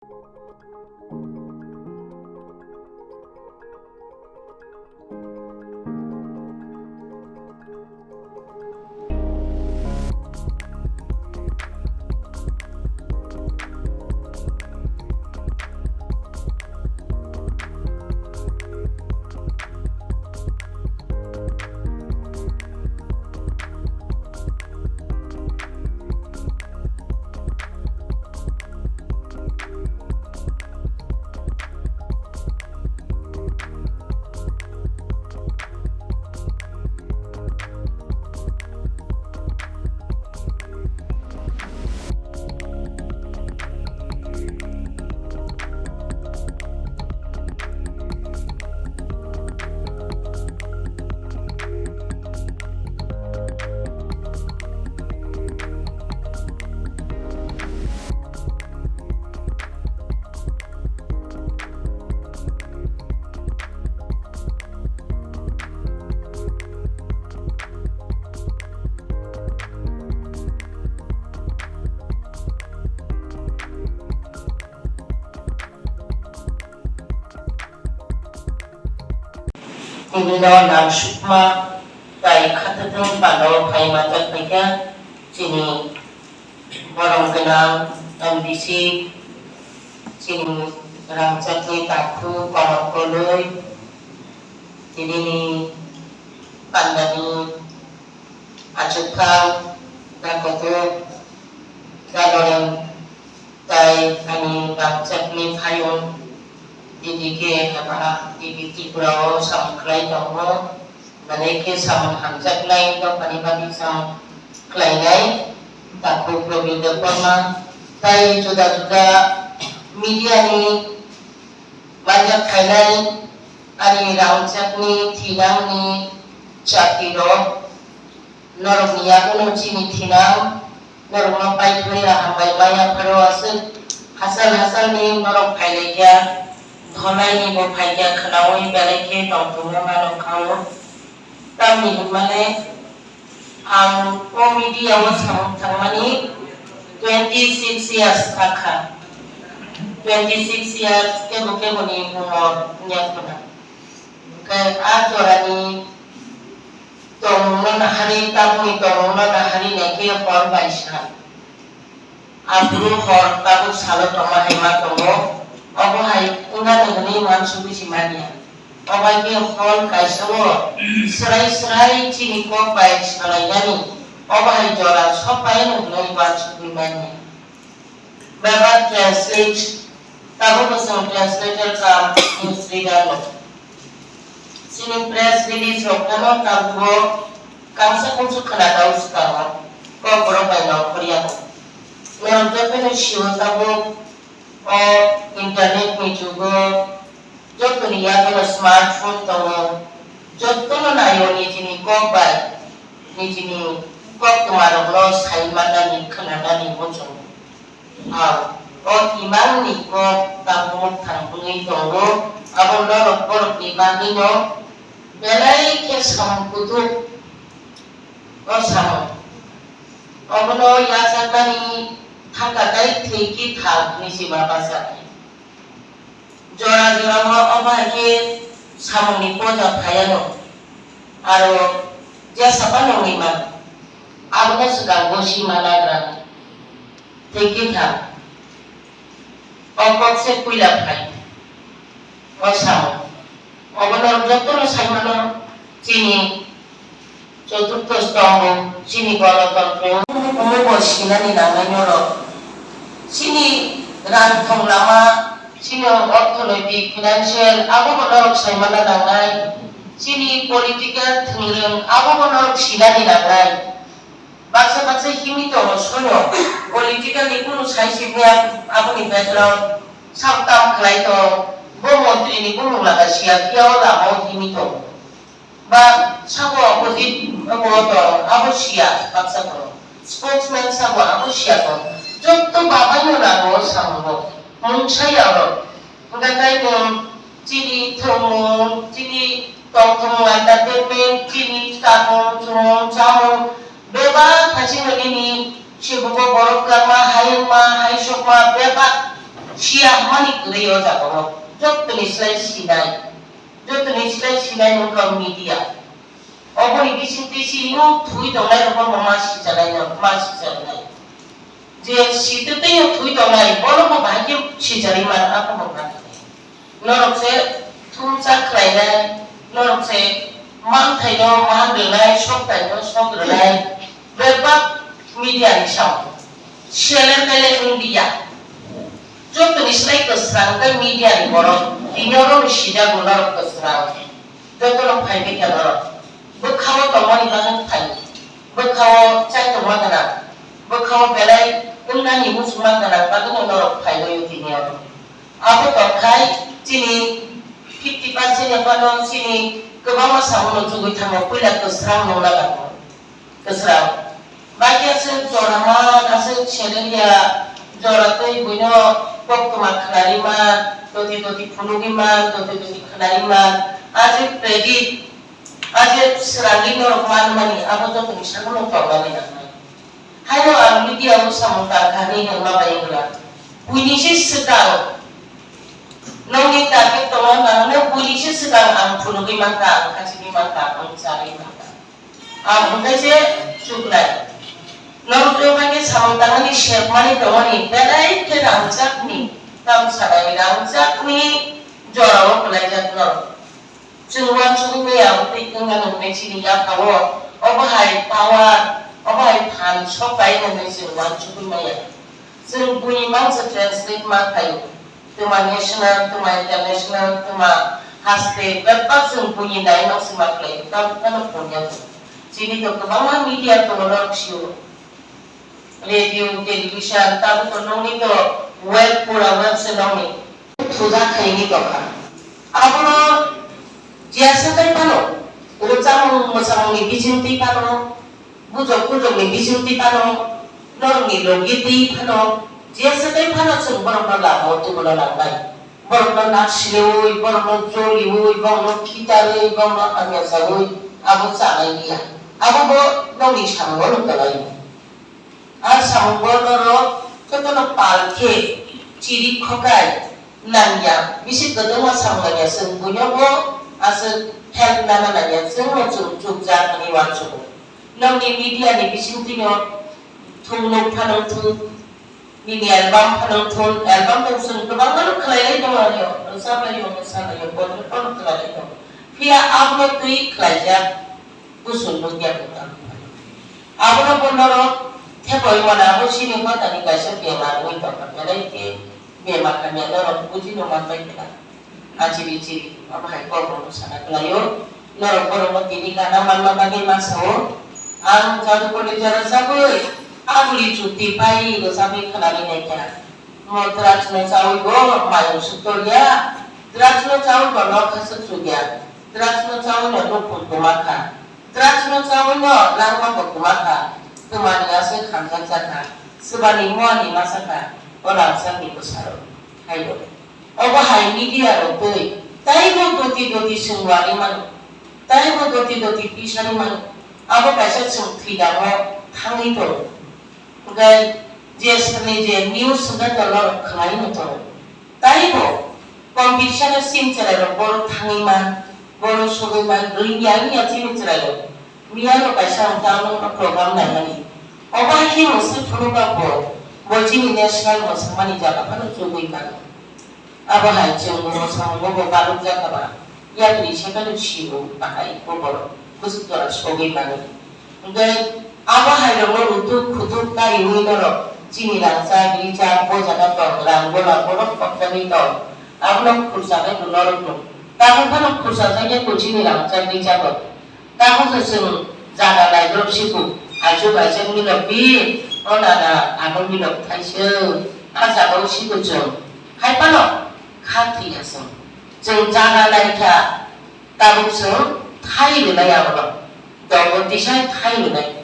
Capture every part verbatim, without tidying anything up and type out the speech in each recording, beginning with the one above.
Tini no nang sukma tai khathatwng pano phai manjak phaikha chini borom gwnang M D C, chini rangchakni takhu korom kolwi, tini ni pandani achukthang, da kotor, da noreng, tai ani rangchakni phayung, D D K eba D B Tripura o samung khlai tongo, belai khe samung hamjaknai dophani bagwi samung khlainai, takhu Probir Debbarma, tai juda juda media ni manjak khainai ani rangchakni thinangni chati rok. Norokni yagulo chini thinang, norokno paithorya hambai maya pharo aswk hachal hachalni norok phailaikha, dholaini bo phaikha khwnaui belai khe tongthokno mano kha-o. Tamni hwnmale ang o media o samung thangmani twenty six years thangkha. Twenty six years kebo keboni umor wngya khwna. Hwnkhe a jorani tongmungno naharwi, tabukni tongmungno naharwi naikhe hor bai sal. Aphuru hor tabuk salo tongma hai ma tongo. Obo hai wngani hwnwi uansugwi se manya. Obo hai khe hor kaisa o swrai swrai chini kok bai salainani. Obo hai jora sok bai hwnwi uansugwi manya. Bebak translate, tabukbo chwng translator kam news reader no. Chini press release rok phano tabukbo kangsa kungsa khwna tao swkango, kok borok bai nongkhor yago. Norok jotono sio tabuk o internet ni jugo. Jotoni yago smartphone tongo, jotono naio nijini kok bai, nijini koktwmarokno sai mannani, khwnanani muchungo. Hao, o imangni kok tabuk mwthang wngwi tongo, abo norok borokni bagwino belai khe samung kuthuk o samung. Obono yachaknani thangka tei thwi khe thal hinwi se ma bacha khe. Jora jora o obo hai khe samungni poja phaiano, aro jesa phano wngwi mano, abono swkango sima nagra. Tei khe thang o kok se puila phai o samung. Obono jotono sai mano chini Choturtho stombo, chini gonotontro, omo bo sinani nangnai norok. Chini rang thong lama, chini orthonoitik, financial, abo bo norok sai manna nangnai. Chini political thwngrwng, abo bo norok sinani nangnai. Baksa baksa himwi tongo soino, political ni kunu sai simiya, aboni background, sak tam khlai tong, bo montri ni bumung lama siya, phiya o lama o himwi tongo. Ba sabo opposite abo tong, abo siya, baksa tong. Spokesman sabo abo siya tong. Jotto babaino nango samungo. Mungsa ya oro. Hwnkhe kaitor chini thwngmung, chini tongthokmung entertainment, chini kanmung, chumung, chamung, bebak phaisingno nini sibugo borok kwlangma, hayungma, haisokma, bebak Siya hwnmani kwrwi o jaga o. Jottoni slai sinai. Jottoni slai sinai wngkha media. Oboni bisingtwi chini o thwi tongnai rokno ma sijanai no, ma sijanai. Je sitwtwi o thwi tongnai, bono bo bahai khe sijari man, abo bo man. Norok se thumsa khlainai, norok se manthaino man rwnai, soktaino sok rwnai, bebak media ni sao. Sele kele wngya. Jotoni slai kwsrang khe media ni borok, tini oro ni sijago norok kwsrang. Jotono phai bai khe norok. Bwkhao tongmani bagwi phai. Bwkhao chai tongma gwnang. Bwkhao belai wngnani muchungma gwnang bagwino norok phaiwi tini oro. Abo tongkhai chini fifty percent ni phano chini kwbangma samungo chugwi thango, puila kwsrang nungna nango. Kwsrang. Bakhe aswk jora man, aswk seleng ya, jora twi buino koktwma khnari man, toti toti phunugwi man, toti toti khnari man. Aje predict, aje swrangwi norok man mani, abo jotoni samungo tongmani nangnai. Haino ang media o samung tangkha hinwi hwnma bai wngla. Buini se swkang, nokni target tongo, nangno buini se swkang ang phunugwi mankha, ang khachigwi mankha, ang charwi mankha. Ang hwnkhe se chuknai. Norok joto khe samung tangmani sepmani tongmani belai khe rangchakni, tamsanai rangchakni jorao kwlaijak norok. Chwng uansugwi maya abo tei wngmano hwnwi chini yaphao obo hai power, obo hai phan sok bai hwnwi chwng uansugwi maya. Chwng buini mangsa translate ma khlaio. Twma national, twma international, twma haste, bebak chwng buini dai mangsa ma khlaio. Tamo phano phunukya chwng. Chini to kwbangma media tongo norok sio. Radio, television, tabuk to nokni to web, pura web se nokni. Thuda khaini tongkha. Abono jesa tai phano, rwchapmung mwchangmungni bisingtwi phano, bujok bujokni bisingtwi phano, norokni logi twi phano, jesa tai phano chwng borokno lama o tubuna nangnai. Borokno nak siliui, borokno joliui, borokno khitarwi, borokno hamya saui, abo chanai liya. Abo bo nokni samungo no kwlai. A samungo norok jotono pal khe chiri khokai nangya, bisi kwdwma samung nangya, chwng buino bo aswk help nana nangya, chwngno chwng chukjak hwnwi uansugo. Nokni media ni bisingtwino thung nuk phanang thung, nini album phanang thung, album tong chwng kwbangma no khlailai tongo, rwchaplaio, mwsalaio, bondon pono khlailai tongo. Phiya abono twi khlaijak. Kusun nukya kwtal. Abono bo norok thepai mano, abo chini hotani kaisa bemar wngwi tongkha, belai khe bemar hamya norok buji no manbai kha. Achiri chiri abo hai kok rok sana khlaio. Norok borok no tini gana manma bagwi ma sao. Ang jadu kole jara jabwi aguli chuti pai rwchapwi khnani naikha. Mo drugs no chawi bo mayung suktor ya, drugs no chawi bo nok khasuk suk ya, drugs no chawi no nukhung kwma kha, drugs no chawi no langma bo kwma kha, twmani aswk hamjak jakha, swbani muani masa kha, o rangchak ni bwsarok. Haino obo hai media rok twi taibo doti doti swngwari mano, taibo doti doti pisari mano, abo kaisa chwng thwidamo thangwi tongo. Hwnkhe je sakni je news hwnkhe to norok khwlai no tongo. Taibo competition o sini chwrairok bohrok thangwi man, bohrok sogwi man, rwngya wngya chini chwrairok. Miyano kaisa ang tamo program naimani. Obo hai khe mwswi phunukha bo, bo chini national mwswkmani jaga phano chugwi mano. Abo hai chwng bo samungo bo balukjak kha ba, yakni saka no sio bahai bo borok bwswk jora sogwi mani. Hwnkhe abo hai rokno rutuk khutuk kariui norok chini rangchak rijak bo jaga tong rang bola borok khopjagwi tong, abono khurchagwi bo norokno tabuk phano khurchajak ya bo chini rangchak rijago. Tamo khe chwng jaga naibrok siku, aisuk aisuk milok bi, o nana abo milok thaiswk, a jaga o siku chwng. Hai phano kha thwi ya chwng. Chwng jaga naikha, tabuk chwng thai rwnai abono. Dogo tisai thai rwnai.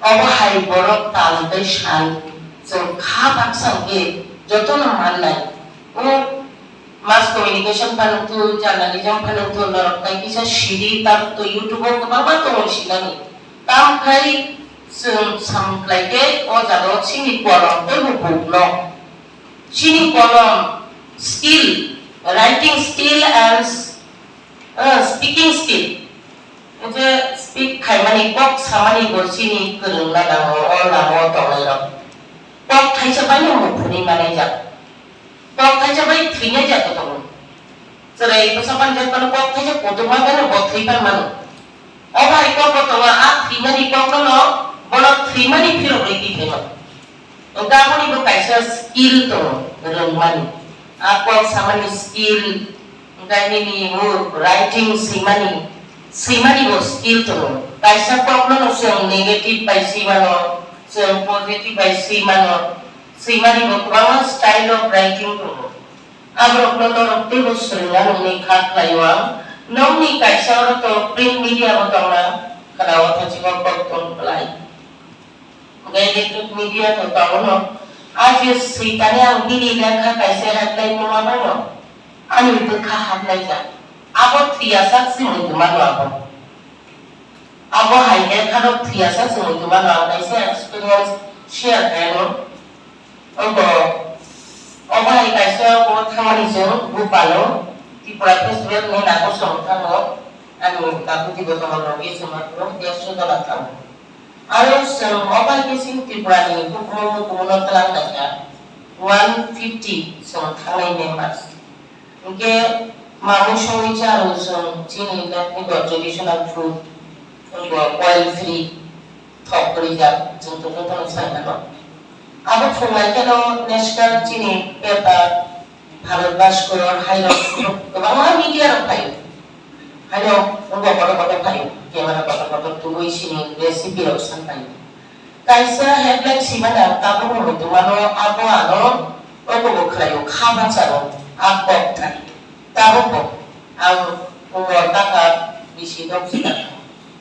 Obo hai borok tal tei sal, chwng kha baksa hwnkhe jotono mannai. O Mass communication phano thun, journalism phano thun, norok tai kisa siri, tabuk to YouTube o kwbangma tongo sinani. Tamo khai chwng samung khlai khe o jaga o chini kolom tei bo buk no. Chini kolom skill, writing skill and, uh, speaking skill. Je speak khaimani, kok samani bo chini kwrwngna nango, o lama o tongnai rok. Kok thaisa bai no muphunwi manai jak. Kok thaisa bai thwinai jak tongo. Chwrai bwsa panjak phano kok thaisa kotorma phano bo thwi pan mano. O bai kok bo tongo, a thwimani kok no, bono thwimani phirok rwi twi phaino. Hwnkhe aboni bo kaisa skill tongo, rwngmani. A kok samani skill, hwnkhe nini muk writing swimani, swimani bo skill tongo. Kaisa kok no chwng negative bai swi mano, chwng positive bai swi mano. Swimani bo kwbangma style of writing tongo. Aborokno norok teibo swrwngna nungni kha khlaio ang. Nokni kaisa oro to print media bo tongna, khwnao thachigo kok tong klai. Hwnkhe electronic media to tongo no. A je switani ang bini lekha kaisa headline numa mano. Ani bwkha haklaijak. Abo thwiyasak se muitu mano abo. Abo hai lekha rok thwiyasak se muitu mano, ang kaisa experience share khaino. Obo, obo hai kaisa obo thangmani chwng Bhopal o Tripura Festival ni nangkuksa mwthang o ani kakuti bo tongma rok ye chwng ma phuru dersho jona thango. Aro chwng obo hai khe chini Tripura ni hukumu hukumu no twlang naikha one fifty chwng thangnai members. Hwnkhe mamwi songwi cha rw chwng chini nokni bo traditional food, wngbo oil free thok kwrwijak, chwng to jotono sai mano. Abo phunglai kheno national chini paper, Bharat Bhaskor, haino kwbangma media rok phaio. Haino wngbo kotor kotor phaio, camera kotor kotor tubui chini recipe rok san phaio. Kaisa headline simani ang tabuk no muitu mano, abo ano obo bo khlaio, kha bacha rok a kok thai. Tabuk bo ang umor taka bisi nok sida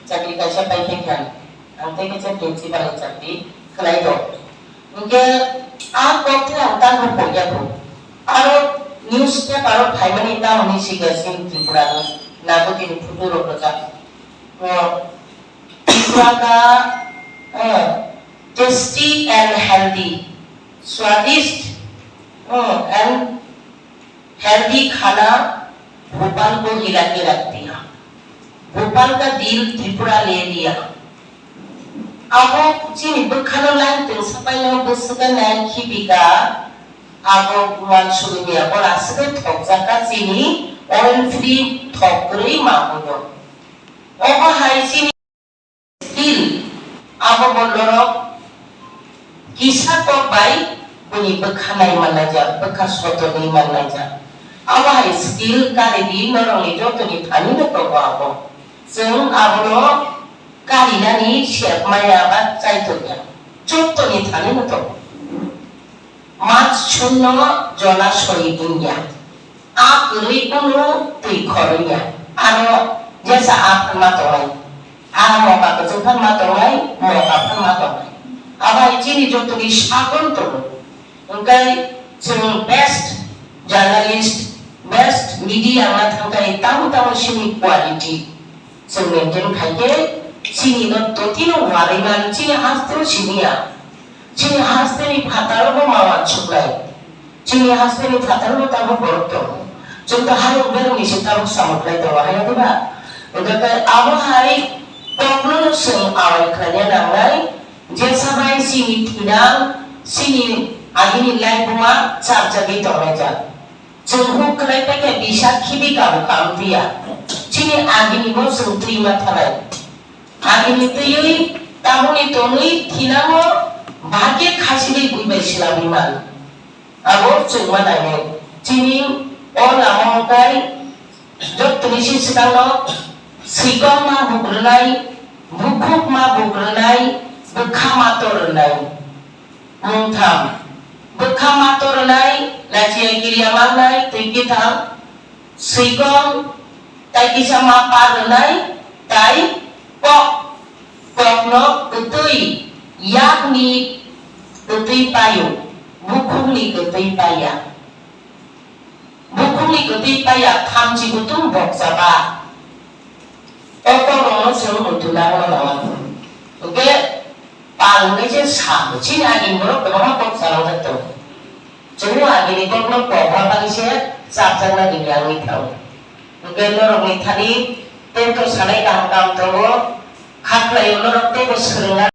chakri kaisa pai thai kha, ang tei kaisa principal ni chakri khlai do. Hwnkhe a kok thai ang tabuk bo ya bo. Aro newspaper o phaimani tamoni sikha chini Tripura ni nagotini photo rok rwjak. O, Tripura ka, eh, tasty and healthy, swadist, eh, and healthy khana Bhopal ko hila ke rakh diya. Bhopal ka dil Tripura le liya. Abo chini bwkhano line twngsa paino bwswk nai khibika, abo uansukni abo aswk thokjak ka chini oil free thok kwrwi manwi no. Obo hai chini skill, abo bo norok kisa kok bai bini bwkha nai manlaijak, bwkha sotonwi manlaijak. Abo hai skill karidi norokni jotoni thani no tongo abo. Chwng abono karinani sep maya ba chaitok ya. Jotoni thani no tongo. Mach sunno jolasoy wngya. A kwrwi kunu twi khorwi ya. Ano jesa a phanma tongnai. A moka kwchwng phanma tongnai, moka phanma tongnai. Abo hai chini jotoni sagon tongo. Hwnkhe chwng best journalist, best media wngna thangkhe tamo tamo chini quality. Chwng maintain khai khe chini no totino warwi man, chini haste o simi ya. Chini haste ni phataro bo ma wansuk lai. Chini haste ni phataro bo tabuk borok tongo. Chwng to hayung bereng ni se tabuk samung khlai tongo, haya diba? Hwnkhe abo hai kokno no chwng awai khlaina nangnai, jesa bai chini thinang, chini agini laibuma chapjagwi tonglaijak. Chwng huk khlai paikha bisa khibi kabo kam phiya. Chini agini bo chwng twi ma thanai. Agini twiwi tamoni tonwi thinango bahai khe khachigwi bui bai swlamwi man. Abo chwng ma nainai. Chini o lama wngkhai jottoni si swkangno swikang ma buk rwnai, bukhuk ma buk rwnai, bwkha ma tor rwnai. Mungtham, bwkha mato rwnai, lachiya kiriya mangnai, twi kitham, swikong, tai kisa ma par rwnai, tai kok, kokno kwtwi, yakni kwtwi paio, bukhukni kwtwi paiya. Bukhukni kwtwi paiya thamchi kutung bokjaba. O kokrokno chwng muitu nangma nangma. Hwnkhe pal hwnkhe se sa, chini agini borok kwbangma kok chalangjak tongo. Chwng agini kokno pohor bagwi se chapjakna gini wngwi thango. Hwnkhe norokni thani tei to sanai kaham kaham tongo, kha khlaio norok teibo swrwngna.